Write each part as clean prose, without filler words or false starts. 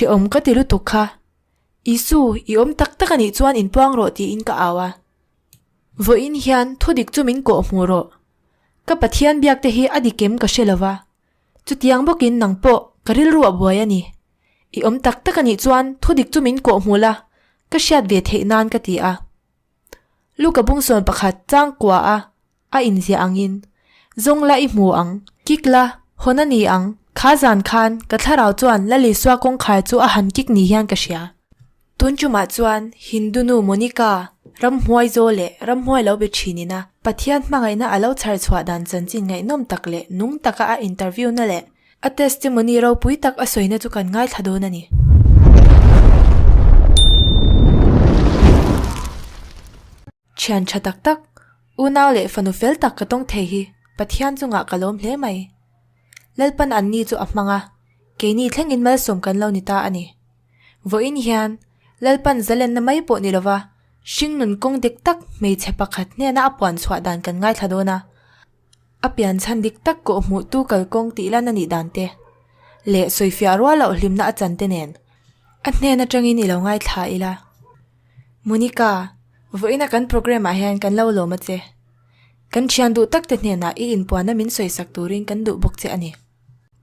Hrehawm ka ti lutuk kha. Isu, i awm tak tak a nih chuan inpuang rawh tiin ka au a. Vawiin hian thudik chu min kawh hmuh rawh. Ka Pathian biak te hi a dik em ka hre lo va. Chutiang bawkin nang pawh ka rilru a buai a ni. I awm tak tak a nih chuan thudik chu min kawh hmuh la, ka hriat ve theih nan ka ti a. Luka bungsawn pakhat chang kua a a inziah angin, Zawng la i hmu ang, kik la, hawn a ni ang, kha zan khan ka thlarau chuan Lalisua kawngkhar chu a han kik ni hian ka hria. Tun tumah chuan Hindu nu Monica, ramhmuai zaw leh ramhmuai lo be thin ina Pathian hmangaihna a lo chhar chhuah dan chanchin ngaihnawm tak leh nung taka a interview na leh a testimony ropui tak a sawina chu kan ngaithla dawn a ni. Thian tha tak tak, unau leh fanu fel tak ka tawng thei hi Pathian chungah ka lawm hle mai. Lalpan anni chu a hmang a, keini thlengin malsawm kan lo ni ta a ni. Vawiin hian Lalpan zalenna mai pawh ni lova hringnun kawng dik tak hmeichhe pakhat hnena a puan chhuah dan kan ngaithla dawn a, a pian chhan dik tak kawhhmuhtu kalkawng tih lan a nih dan te leh sawifiah rual loh hlimna a chan te nen a hnen atangin i lo ngaithla ila. Monica, vawiina kan programme ah hian kan lo lawm a che. Kan thian duh tak te hnenah i inpuanna min sawisak turin kan duh bawk che a ni.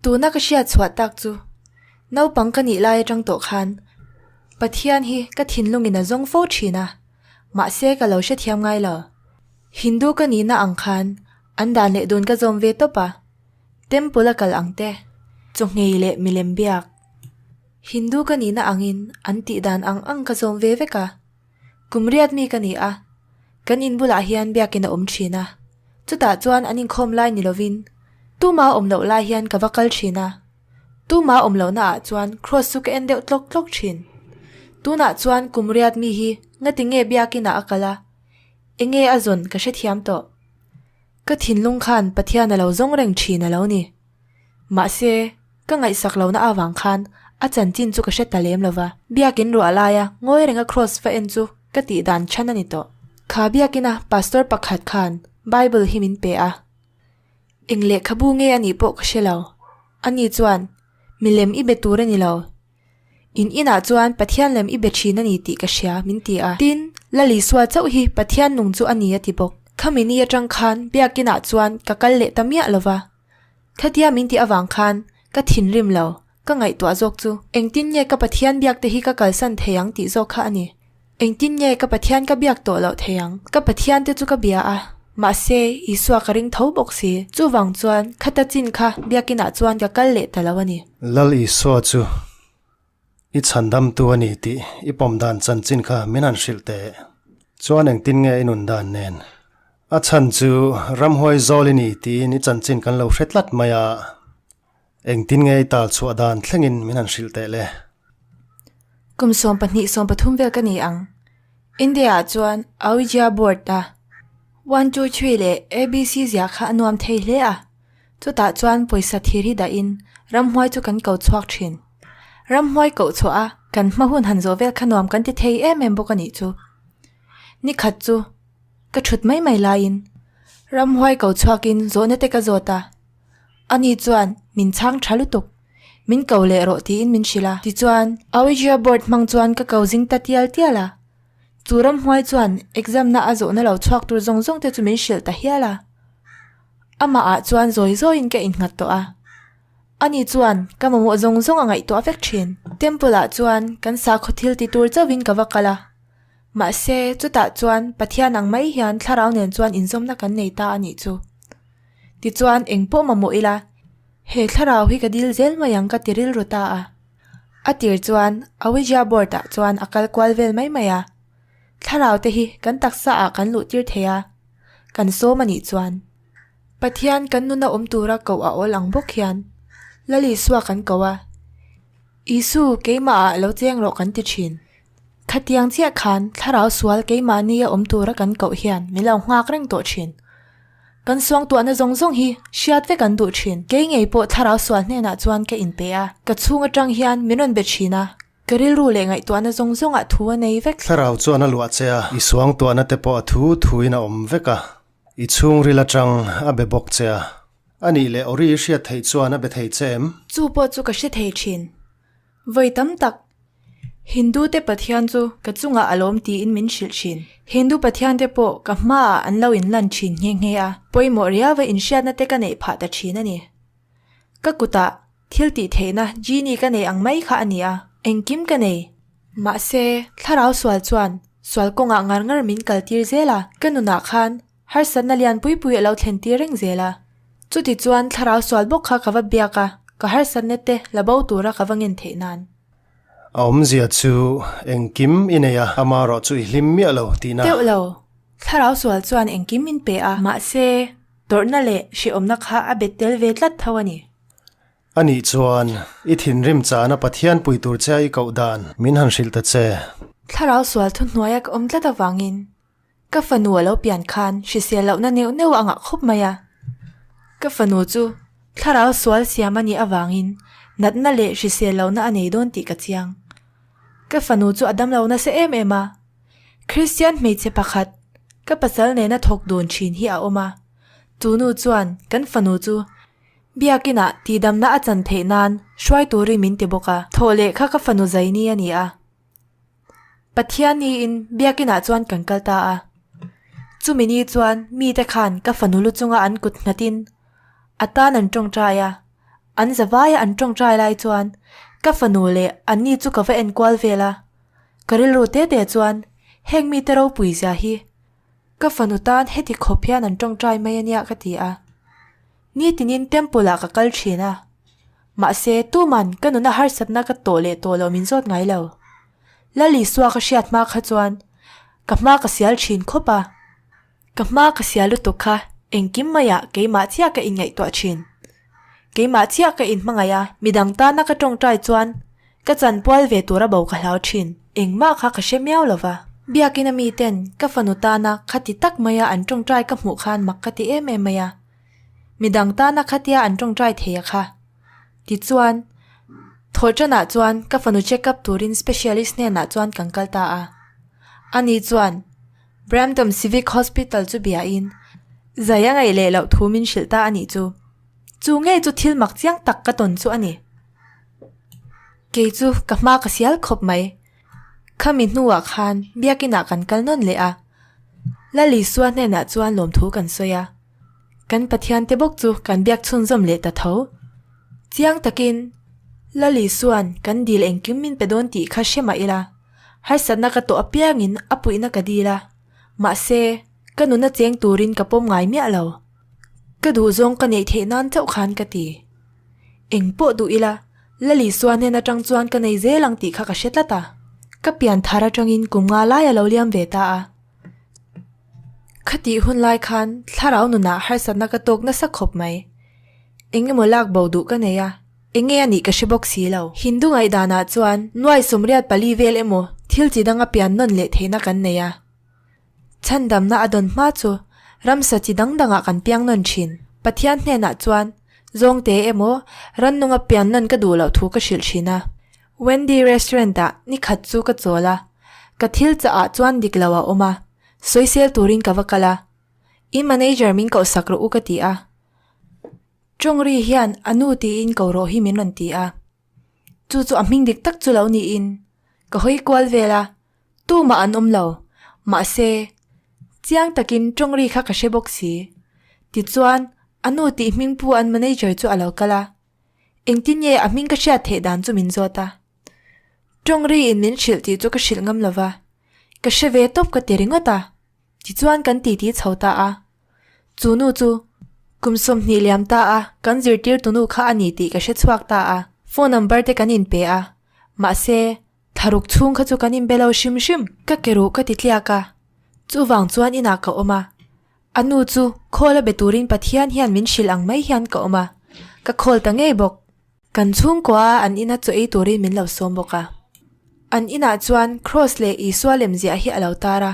Tuna ka hriat chhuah tak chu naupang ka nih lai atang tawh khan Pathian hi ka thinlungin a zawng fo thin a, mahse ka lo hrethiam ngai lo. Hindu ka nihna ang khan an dan leh dun ka zawm ve tawp a, temple a kal ang te, chawngei leh milem biak. Hindu ka nihna angin an tih dan ang ang ka zawm ve vek a. Kum riat mi ka ni a, kan in bulah hian biakin a awm thin a, chutah chuan an inkhawm lai ni lovin tuma awm loh lai hian ka va kal thin a, tuma awm lohna ah chuan cross chu ka en deuh tlawk tlawk thin. Tunah chuan kum riat mi hi ngati nge biakin ah a kal a, enge a zawn ka hrethiam tawh. Ka thinlung khan Pathian a lo zawng reng thin a lo ni. Mahse, ka ngaihsak lohna avang khan a chanchin chu ka hre ta lem lo va. Biakin ruah laia ngawi renga cross va en chu ka tih dan chhan a ni tawh. Kha biakina pastor pakhat khan Bible hi min pe a. Eng lehkhabu nge a nih pawh ka hre lo. Ani chuan, Milem i be tur a ni lo. In inah chuan Pathian lem i be thin a ni tih ka hria, min ti a. Tin, Lal Isua chauh hi Pathian nung chu a ni a ti bawk. Khami ni atang khan biakinah chuan ka kal leh ta miah lo va. Khatia min tih avang khan ka thinrim lo, ka ngaihtuah zawk chu. Engtin nge ka Pathian biak te hi ka kalsan thei ang tih zawk kha a ni. Engtin nge ka Pathian ka biak tawh loh thei ang? Ka Pathian te chu ka bia a, mahse Isua ka ring tho bawk si. Chuvang chuan khata chin kha biakinah chuan ka kal leh ta lo a ni. Lal Isua chu i chhandamtu a ni tih i pawm dan chanchin kha min han hrilh teh. Chuan engtin nge i nun dan nen? A chhan chu ramhuai zawl i ni tiin i chanchin kan lo hre tlat mai a. Engtin nge i tal chhuah dan thlengin min han hrilh teh le? Kum 12 13 vel ka ni ang. India ah chuan Ouija board a one two three leh ABC zia kha a nuam thei hle a. Chutah chuan pawisa thir hi dahin ramhuai chu kan ko chhuak thin. Ramhuai koh chhuah a kan hma hun han zawh vel kha nuam kan ti thei em em bawk a nih chu. Nikhat chu ka thut mai mai laiin ramhuai ko chhuakin zawhna te ka zawt a. Ani chuan min chhang tha lutuk, min ko leh rawh tiin min hrilh a. Tichuan, Ouija board hmang chuan ka ko zing ta tial tial a. Chu ramhuai chuan exam na a zawhna lo chhuak tur zawng zawng te chu min hrilh ta hial a. Amah ah chuan zawi zawiin ka innghat tawh a. Ani chuan ka mamawh zawng zawng a ngaihtuah vek thin. Temple ah chuan kan sakhaw thil ti tur chauhin ka va kal a. Mahse, chutah chuan Pathian ang mai hian thlarau nen chuan inzawmna kan nei ta a nih chu. Tichuan eng pawh mamawh ila, he thlarau hi ka dil zel mai ang ka ti rilru ta a. A tir chuan Ouija board ah chuan a kal kual vel mai mai a. Thlarau te hi kan taksa ah kan luh tir thei a, kan sawm a nih chuan. Pathian kan nuna awm tura koh a awl ang bawk hian Lal Isua kan ko a, Isu keimah ah lo cheng rawh kan ti thin. Khatiang chiah khan thlarau sual keimahni a awm tura kan koh hian min lo nghak reng tawh thin. Kan suangtuahna zawng zawng hi hriat vek an duh thin. Kei ngei pawh thlarau sual hnenah chuan ka inpe a, ka chhung atang hian min rawn be thin a, ka rilru leh ngaihtuahna zawng zawngah thu a nei vek. Thlarau chuan a luah che a, i suangtuahna te pawh a thu thuin a awm vek a, i chhungril atang a be bawk che a, a nih leh ori i hriat theih chuan a be thei che em? Chu pawh chu ka hre thei thin. Vawi tam tak, Hindu te Pathian chu ka chungah a lawm tiin min hrilh thin. Hindu Pathian te pawh ka hmaah an lo inlan thin nghe nghe a, pawimawh riauva inhriatna te ka neih phah ta thin a ni. Ka kutah thil tih theihna genie ka nei ang mai kha a ni a, engkim ka nei. Mahse, thlarau sual chuan sual kawngah ngar ngar min kaltir zel a, ka nunah khan harsatna lian pui pui a lo thlen tir reng zel a. Chuti chuan thlarau sual bawk kha ka va biak a, ka harsatna te la bo tura ka va ngen theih nan. A awmzia chu engkim i nei a, amarawh chu i hlim miah lo tihna. Deuh lo, thlarau sual chuan engkim min pe a, mahse, Tawrhna leh hrehawmna kha a bet tel ve tlat tho a ni. Anih chuan, i thinrim chana Pathian pui tur che a i koh dan min han hrilh ta che. Thlarau sual thuhnuaia ka awm tlat avangin ka fanu a lo pian khan hrisel lohna neuh neuh a ngah khawp mai a. Ka fanu chu thlarau sual siam a nih avangin natna leh hrisel lohna a nei dawn tih ka chiang. Ka fanu chu a damlo nasa em em a. Kristian hmeichhe pakhat ka pasal nena thawk dun thin hi a awm a, tunu chuan kan fanu chu biakinah tihdamna a chan theih nan hruai turin min ti bawk a, thawh leh kha ka fanu zaini a ni a. Pathian niin biakinah chuan kan kal ta a, chumi ni chuan mite khan ka fanu lu chunga an kut nghatin a tan an tawngtai a, an zavaia an tawngtai lai chuan ka fanu leh anni chu ka va enkual vel a. Ka rilru te te chuan heng mite ropui zia hi ka fanu tan heti khawp hian an tawngtai mai ania ka ti a. Nitinin temple ah ka kal thin a, mahse tuman ka nuna harsatna ka tawh leh tawh loh min zawt ngai lo. Lal Isua ka hriat hma kha chuan ka hma ka sial thin khawp a. Ka hma ka sia lutuk kha engkim maiah keimah chiah ka inngaihtuah thin. Keimah chiah ka inhmangaih a, midang tana ka tawngtai chuan ka chanpual ve tura bo ka hlau thin. Engmah kha ka hre miau lo va. Biakina miten ka fanu tana khati tak maia an tawngtai ka hmuh khan mak ka ti em em mai a. Midang tana khatia an tawngtai thei a kha. Tichuan, thawhtanah chuan ka fanu check up turin specialist hnenah chuan kan kal ta a. Ani chuan. Brampton Civic Hospital chu biain zai a ngaih leh loh thu min hrilh ta a nih chu. Chu ngei chu thil mak chiang tak ka tawn chu a ni. Kei chu ka hma ka sial khawp mai. Khami hnuah khan biakinah kan kal nawn leh a. Lal Isua hnenah chuan lawmthu kan sawi a. Kan Pathian te bawk chu kan biak chhunzawm leh ta tho. Chiang takin Lal Isua'n kan dil engkim min pe dawn tih kha hre mah ila. Harsatna ka tawh apiangin a puihna ka dil a, mahse, ka nuna cheng turin ka pawm ngai miah lo. Ka duhzawng ka neih theih nan chauh khan ka ti. Eng pawh duh ila, Lali Sua hnen atang chuan ka nei zel ang tih kha ka hre tlat a. Ka pian thar atangin kum nga lai a lo liam ve ta a. Khatih hun lai khan thlarau nunah harsatna ka tawk nasa khawp mai. Eng emaw lak bo duh ka nei a. Enge a nih ka hre bawk si lo. Hindu ngaihdanah chuan nuai 84 vel emaw thil chi danga pian nawn leh theihna kan nei a. Chhandamna a dawn hma chu ramsa chi dang dangah kan piang nawn thin. Pathian hnenah chuan zawngte emaw rannunga pian nawn ka duh loh thu ka hrilh thin a. Wendy restaurant ah ni khat chu ka chawl a, ka thil chah ah chuan dik lo a awm a, sawisel turin ka va kal a. I manager min kohsak rawh u ka ti a. Tawngri hian a nu tiin ko rawh hi min rawn ti a, chu chu a hming dik tak chu lo niin ka hawi kual vel a, tumah an awm lo, mahse chiang takin tawngri kha ka hre bawk si. Tichuan a nu tih hming pu an manager chu a lo kal a, engtin nge a hming ka hriat theih dan chu min zawt a. Tawngri in min hrilh tih chu ka hrilh ngam lo va, ka hre ve tawp ka ti ringawt a, tichuan kan titi chho ta a. Chu nu chu kum 20 liam ta a kan zirtirtu nu kha a ni tih ka hre chhuak ta a, phone number te kan inpe a, mahse tharuk chhung kha chu kan inbe lo hrim hrim. Ka ke ruh ka ti tliak a, chuvang chuan inah ka awm a, a nu chu call a be turin Pathian hian min hrilh ang mai hian ka awm a, ka call ta ngei bawk. Kan chhungkua a an ina chaw ei turin min lo sawm bawk a, an inah chuan Cross leh Isua lemziah hi a lo tar a,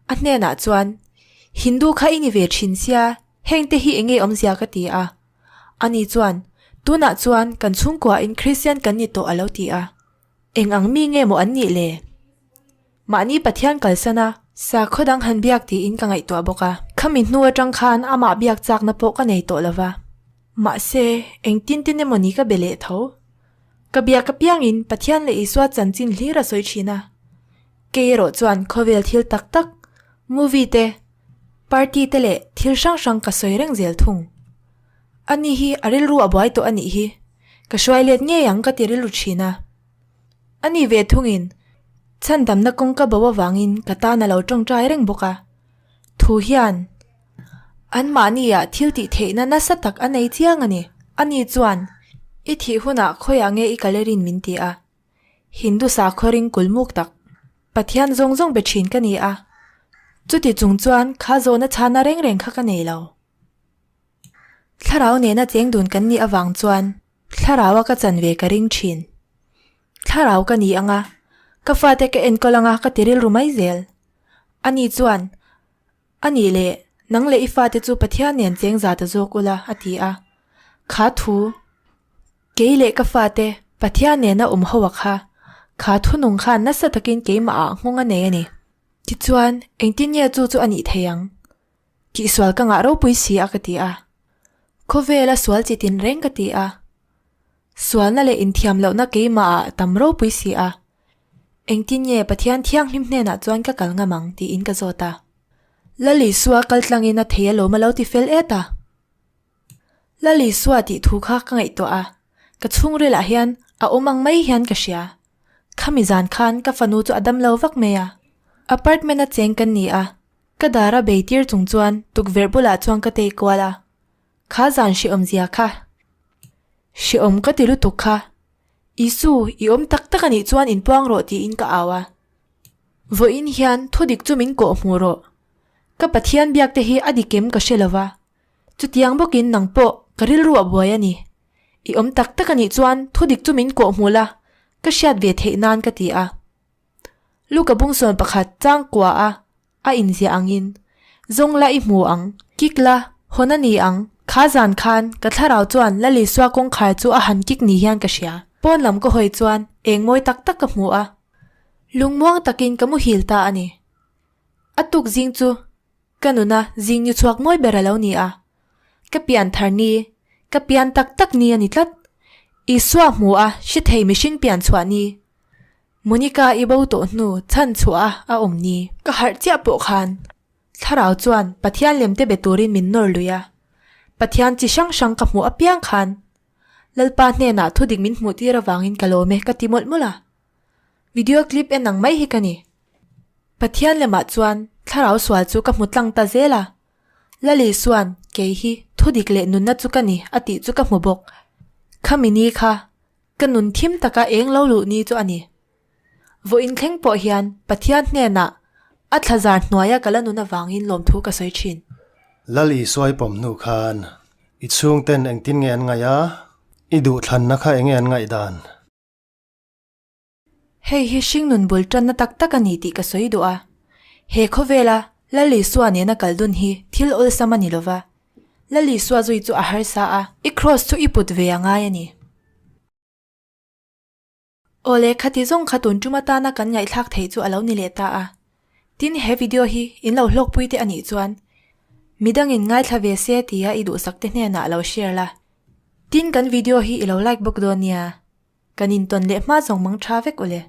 A hnenah chuan, Hindu kha i ni ve thin sia, hengte hi enge awmzia ka ti a. Ani chuan, Tunah chuan kan chhungkuain Kristian kan ni tawh a lo ti a. Eng ang mi nge maw an nih le? Mahni Pathian kalsan a, sakhaw dang han biak tiin ka ngaihtuah bawk a. Khami hnu atang khan amah biak chakna pawh ka nei tawh lo va. Mahse, engtin tin emaw ni ka be leh tho. Ka biak apiangin Pathian leh Isua chanchin hlir a sawi thin a. Kei erawh chuan khawvel thil tak tak, movie te, party te leh thil hrang hrang ka sawi reng zel thung. Ani hi a rilru a buai tawh a nih hi, ka hruai let ngei ang ka ti rilru thin a. Ani ve thungin chhandamna kawngka bo avangin ka tan a lo tawngtai reng bawk a. Thu hian Anmahniah thil tih theihna nasa tak a nei chiang a ni. Ani chuan, I thih hunah khawiah nge i kal erin min ti a. Hindu sakhaw ring kulmuk tak, Pathian zawng zawng be thin ka ni a. Chuti chung chuan kha zawhna chhana reng reng kha ka nei lo. Thlarau nena cheng dun kan nih avang chuan Thlaraua ka chan ve ka ring thin. Thlarau ka ni anga, ka fate ka enkawl anga ka ti rilru mai zel. Ani chuan, A nih leh, nang leh i fate chu Pathian nen cheng za ta zawk ula, a ti a. Kha thu, Kei leh ka fate Pathian nena awm ho a kha, kha thunung khan nasa takin keimahah nghawng a nei a ni. Tichuan, engtin nge chu chu a nih thei ang? Tihsual ka ngah ropui si a ka ti a. Khawvela sual chi tin reng ka ti a. Sualna leh inthiam lohna keimahah a tam ropui si a. Engtin nge Pathian thianghlim hnenah chuan ka kal ngam ang tiin ka zawt a. Lal Isua kal tlangin a thei alawm a lo ti fel et a. Lal Isua tih thu kha ka ngaihtuah a, ka chhungrilah hian a awm ang mai hian ka hria. Khami zan khan ka fanu chu a dam lo vak mai a. Apartment a cheng kan ni a, ka dar a bei tir chung chuan tukverh bulah chuan ka tei kual a. Kha zan hrehawm zia kha. Hrehawm ka ti lutuk kha. Isu, i awm tak tak a nih chuan inpuang rawh tiin ka au a. Vawiin hian thudik chu min kawh hmuh rawh. Ka Pathian biak te hi a dikem ka hre lova. Chutiang bawkin nang pawh ka rilru a buai a ni. I awm tak tak a nih chuan thudik chu min kawh hmuh la, ka hriat ve theih nan ka ti a. Luka bungsawn pakhat chang kua a a inziah angin, Zawng la i hmu ang, kik la, hawn a ni ang, kha zan khan ka thlarau chuan Lalisua kawngkhar chu a han kik ni hian ka hria. Pawn lam ka hawi chuan eng mawi tak tak ka hmu a, lungmuang takin ka muhil ta a ni. A tuk zing chu ka nuna zing ni chhuak mawi ber a lo ni a, ka pian thar ni, ka pian tak tak ni a ni tlat. Isua hmu a hre thei mihring pian chhuah ni. Monica i bo tawh hnu chhan chhuah a a awm ni. Ka harh chiah pawh khan Thlarau chuan Pathian lem te be turin min nawr lui a. Pathian chi hrang hrang ka hmuh apiang khan Lalpa hnenah thudik min hmuh tir avangin ka lawm e ka ti mawlh mawlh a. Video clip en ang mai hi ka ni. Pathian lemah chuan Thlarau sual chu ka hmu tlang ta zel a. Lali chuan kei hi thudik leh nunna chu ka ni a tih chu ka hmu bawk. Khami ni kha Ka nun thim taka eng lo luh ni chu a ni. Vawiin thleng pawh hian Pathian hnenah a thlazar hnuaia ka la nun avangin lawmthu ka sawi thin. Lal Isua i pawm hnu khan i chhungten engtin nge an ngaih a, i duhthlanna kha enge an ngaihdan? Hei hi hringnun bul tanna tak tak a ni tih ka sawi duh a. He khawvela Lal Isua nena kal dun hi thil awlsam a ni lova. Lal Isua zui chu a harsa a, i kraws chu i put ve a ngai a ni. Awle, khati zawng kha tun tum atana kan ngaihthlak theih chu a lo ni leh ta a. Tin, he video hi in lo hlawkpui te a nih chuan midangin ngaithla ve se tia i duhsak te hnenah lo share la. Tin, kan video hi i lo like bawk dawn nia. Kan intawn leh hma zawng mang tha vek ule.